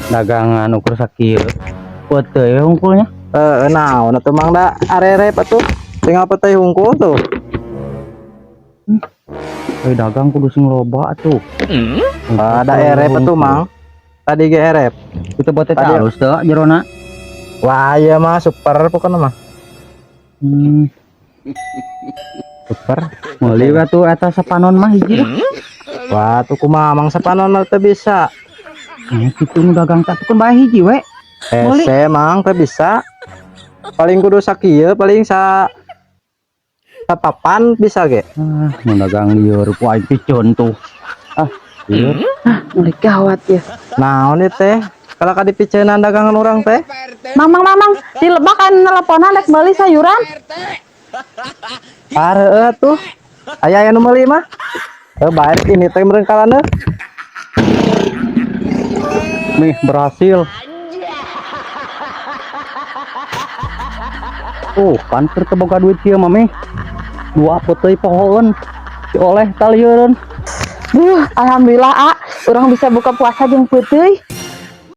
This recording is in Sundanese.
Dagangan ukur sakieu. Peuteuy we hungkulnya. Eh, naon atuh, Mang, da arerep atuh. Tinggal peuteuy hungkul tuh. Eh, dagang kudu sing loba atuh. Ada erep atuh, Mang. Tadi ge erep. Itu bote Tadi- halus teu jerona. Wah, iya mah super pokoknya mah. Super. Meuli we atuh eta sapanon mah hiji lah. Wah, tuh kumaha, Mang, sapanon mah teu bisa. Eh, kitu nu dagang teh atuh bae hiji we. Meuli. Ese, Mang, teu bisa. Paling kudu sakieu, paling sa sapapan bisa ge. Ah, mun dagang lieur ku aing piceun tuh. Ah, lieur. Ah, mulai gawat ya. Naon ieu teh? Kalau ka dipiceunan dagangan urang teh. Mang, mang, mang, mang, di lebak kan nelponan rek meuli sayuran. Ah, heueuh tuh. Aya aya nu meuli mah. Eh, baik ini teh meureun kalana. Nih, berhasil. Oh, kan keur teu boga duit kieu mah, meh. Dua peuteuy pohoeun. Dioleh talieureun. Duh, alhamdulillah, ah, urang bisa buka puasa jeung peuteuy.